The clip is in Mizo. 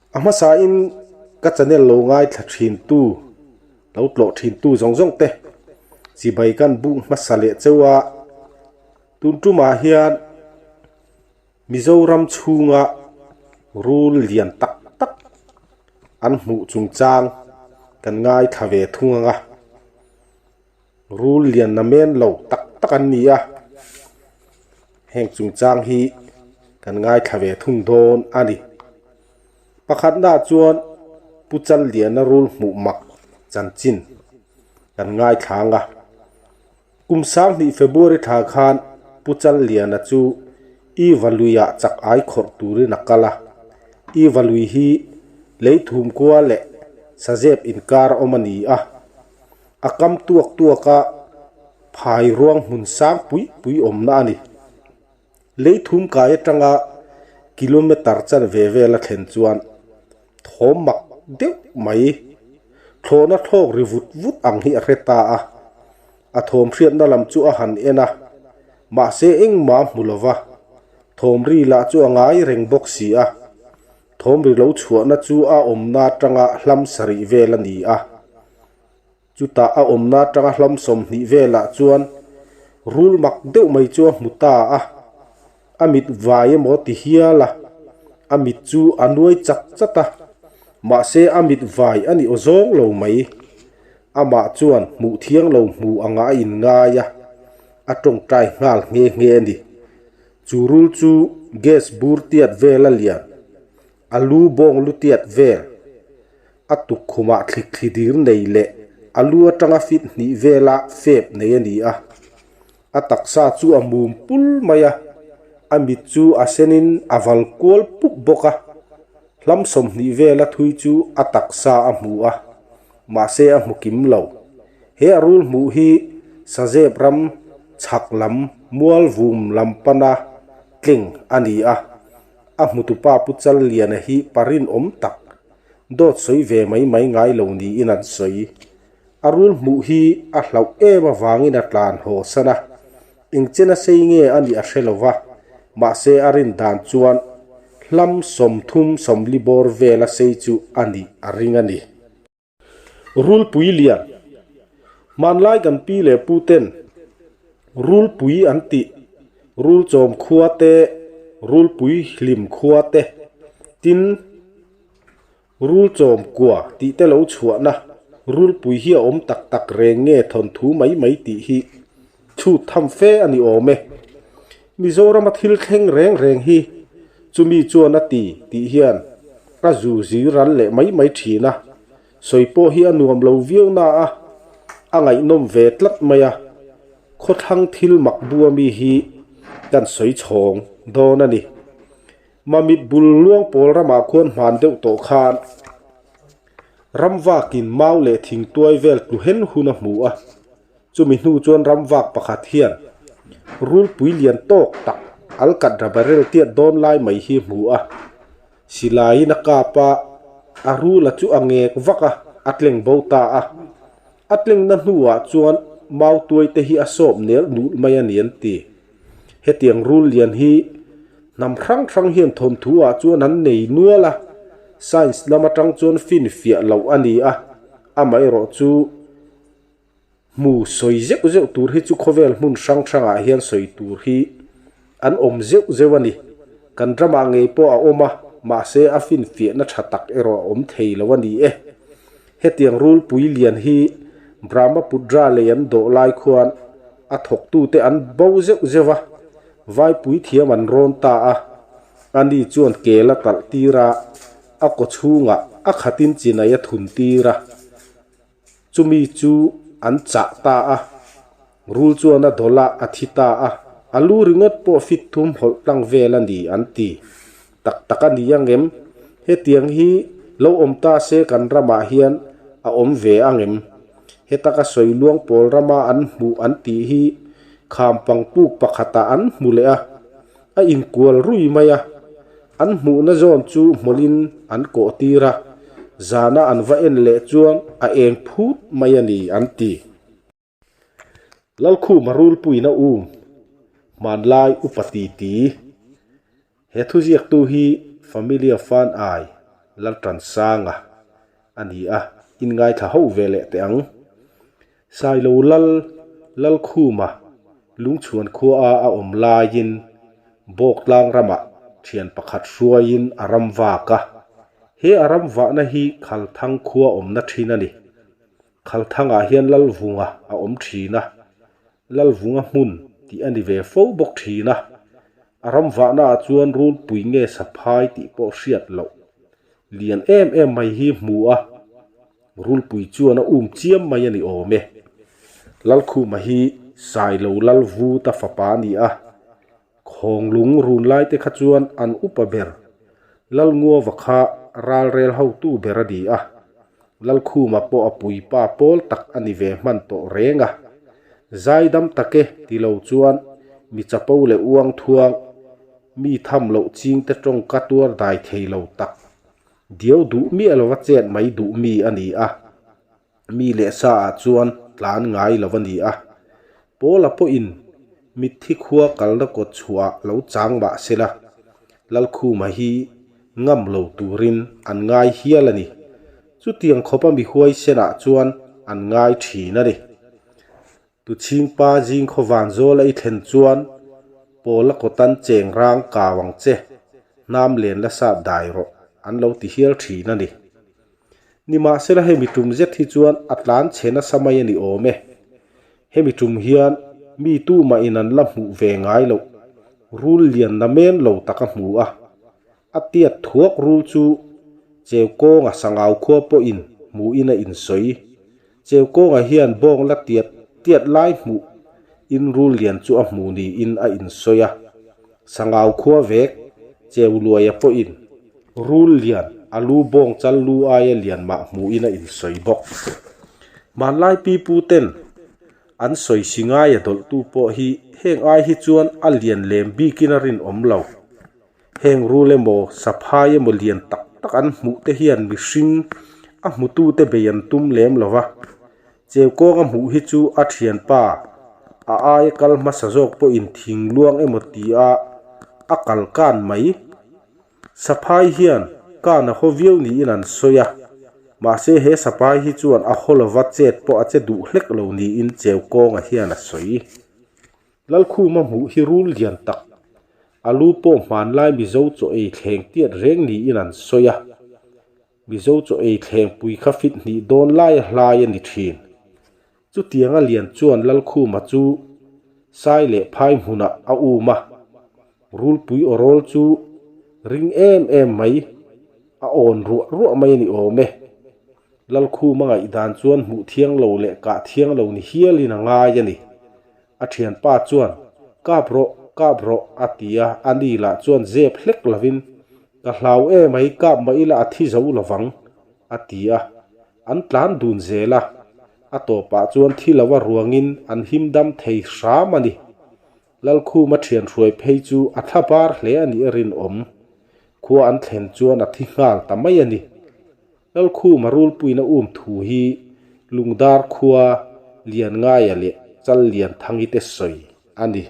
A hmasain ka channel lo ngaithla thintu, lo tlawh thintu zawng zawng te chibai kan buk hmasa leh cheu a, tun tumah hian Mizoram chhunga rul lian tak tak an hmuh chungchang kan ngaithla ve thung ang a. Rul lian na men lo tak tak an ni a, heng chungchang hi kan ngaithla ve thung dawn a ni. Pakhatna chuan Pu Challiana rul hmuh mak chanchin kan ngaithla ang a. Kum 20 February thla khan Pu Challiana chu Iva luiah chak ai khawrh turin a kal a. Iva lui hi leithum kua leh sazep inkar a awm a ni a. A kam tuak tuak a, phai ruang hmun sang pui pui awmna a ni. Leithum kai atanga kilometre chanve vel a thlen chuan thawm mak deuh mai thlawhna thlawk ri vut vut ang hi a hre ta a. A thawm hriatna lam chu a han en a, mahse engmah a hmu lo va, thawm ri lah chu a ngai reng bawk si a. Thawm ri lo chhuahna chu a awmna atanga hlam sarih vel a ni a. Chutah a awmna atanga hlam 20 velah chuan rul mak deuh mai chu a hmu ta a. A mit vai emaw ti hial a, a mit chu a nuai chak chat a. Mahse a mit vai a ni aw zawng lo mai. Amah chuan hmuh thiang lo hmu anga a inngai a, a tawngtai nghal nghe nghe a ni. Chu rul chu gas bur tiat vel a lian, a lu bawng lu tiat vel, a tukkhumah thlik thli dir nei leh a lu atanga fit hnih vela fep nei a ni a. A taksa chu a mum pul mai a, a mit chu a senin a val kual pup bawk a. Hlam 20 vela thui chu a taksa a hmu a, mahse a hmu kim lo. He a rul hmuh hi Sazep ram chhak lam mual vum lam pana tling a ni a, a hmutupa Pu Challiana hi pa rinawm tak, dawt sawi ve mai mai ngai lo niin an sawi. A rul hmuh hi a hlauh em avangin a tlan haw san a, engchen a sei nge a nih a hre lo va, mahse a rin dan chuan hlam 30 40 bawr vela sei chu a nih a ring a ni. Rulpui lian. Hmanlai kan pi leh pu ten rulpui an tih, rulchawm khua te, rulpui hlim khua te, tin rulchawm kua tih te lo chhuahna rulpui hi a awm tak tak reng nge thawnthu mai mai tih hi chhut tham fe a ni awm e. Mizorama thil thleng reng reng hi chumi chuan a ti tih hian a zu zir ral leh mai mai thin a, sawi pawh hi a nuam lo viau na a, a ngaihnawm ve tlat mai a, khawthlang thil mak bua mi hi kan sawi chhawng dawn a ni. Mamit bul luang pawl ramah khuan hman deuh tawh khan ramvakin mau leh thingtuai vel tlu hen hun a hmu a. Chumi hnu chuan ramvak pakhat hian rulpui lian tawk tak alkat rabarel tiat dawn lai mai hi hmu a. Silaiin a kap a, a rula chu a ngek vak a, a tleng bo ta a. A tlengna hnuah chuan mautuai te hi a sawp nel nulh mai a ni an ti. Hetiang rul lian hi hnam hrang hrang hian thawnthu ah chuan an nei nual a, science lam atang chuan finfiah loh a ni a, amaherawh chu, Hmu sawi zeuh zeuh tur hi chu khawvel hmun hrang hrangah hian sawi tur hi an awm zeuh zeuh a ni. Kan ramah ngei pawh a awm a, mahse a finfiahna tha tak erawh a awm thei lo a ni e. Hetiang rulpui lian hi Brahmaputra lei an dawh lai khuan a thawktute an bo zeuh zeuh a, vaipui thiam an rawn ta a, ani chuan kel a talh tir a, a kawchhungah a khatin chinai a thun tir a. Chumi chu an chah ta a, rul chuan a dawlh a, a thi ta a, a lu ringawt pawh fit thum hawlh tlang vel a ni an ti. Tak tak a ni angem? Hetiang hi lo awm ta se kan ramah hian a awm ve angem? Heta ka sawi luang pawl rama an hmuh an tih hi kham pangpuk pakhatah an hmu leh a, a inkual rui mai a. An hmuhna zawn chu hmawlhin an kawh tir a, zana an va en leh chuan a eng phut mai a ni an ti. Lalkhuma rulpuina um hmanlai upa ti ti. He thuziaktu hi Familia Fan Ai. Laltansanga a ni a, inngaithla ho ve leh teh ang. Sailo Lal Lalkhuma Lungchhuan khuaa a awm laiin Bawktlang ramah thian pakhat hruaiin a ram vak a. He a ram vahna hi Khalthang khua awmna thin a ni. Khalthangah hian Lalvunga a awm thin a, Lalvunga hmun tih a ni ve fo bawk thin a. A ram vahnaah chuan rulpui nge saphai tih pawh hriat loh lian em em mai hi hmu a. Rulpui chuan a um chiam mai a ni awm e. Lalkhuma hi Sailo Lalvuta fapa a ni a, Khawnglung run lai te kha chuan an upa ber Lalnguava kha ralrel hotu ber a ni a, Lalkhuma pawh a puipa pawl tak a ni ve hman tawh reng a. Zaidam tak e ti lo chuan mi chapo leh uang thuang, mi tham loh chingte tawngka tuar dai thei lo tak Diau duh miah lova chet mai duh mi a ni a, mi leh sa ah chuan tlan ngai lo a ni a. Paula pawhin mitthi khua kalna kawt chhuah lo chang mah se la, Lalkhuma hi ngam lo turin an ngai hial a ni. Chutiang khawpa mi huaisenah chuan an ngai thin a ni. Tuchhingpa zingkhaw vanzawl a i thlen chuan Pawla kawtan cheng rang kau ang che, hnam len la sat dai rawh an lo ti hial thin a ni. Nimahsela hemi tum zet hi chuan a tlan chhe nasa mai a ni awm e. Hemi tum hian mi tumah in an la hmuh ve ngai loh, rul lian na men lo tak a hmu a. A tiat thuak rul chu Cheukawnga Sangau khua pawhin hmuhin a insawi. Cheukawnga hian bawng la tiat tiat lai hmuh in rul lian chu a hmu niin a insawi a. Sangau khua vek Cheuluaia pawhin rul lian a lu bawng chal lu aia lian mah hmuhin a insawi bawk. Hmanlai pipu ten an sawi si ngaia dawlhtu pawh hi heng ai hi chuan a lian lem bikin a rinawm lo. Heng rul emaw, saphai emaw lian tak tak an hmuh te hian mihring a hmutute bei an tum lem lo va. Cheukawnga hmuh hi chu a thianpa a aia kal hmasa zawk pawhin thing luang emaw tia a kal kan mai. Saphai hian kan a haw viau niin an sawi a, mahse he saphai hi chuan a haw lova chet pawh a che duh hlek lo niin Cheukawnga hian a sawi. Lalkhuma hmuh hi rul lian tak, a lu pawh hmanlai Mizo chaw ei thleng tiat reng niin an sawi a. Mizo chaw ei thleng pui kha fit hnih dawn laia hlai a ni thin. Chutianga lian chuan Lalkhuma chu sai leh phai hmunah a um a, rulpui awrawl chu ring em em mai, a awn ruah ruah mai a ni awm e. Lalkhuma ngaihdan chuan hmuh thiang lo leh kah thiang lo ni hialin a ngai a ni. A thianpa chuan, Kap rawh, kap rawh, a ti a, a ni lah chuan zep hlek lovin, Ka hlau em ai, kap mah ila a thi zo lovang, a ti a. An tlan dun zel a, a tawpah chuan thi lova ruangin an him dam thei hram a ni. Lalkhuma thian hruai phei chu a thla bar hle a nih a rinawm. Khua an thlen chuan a thi nghal ta mai a ni. Lalkhuma rulpuina um thu hi Lungdar khua Lianngaia leh Challianthangi te sawi a ni.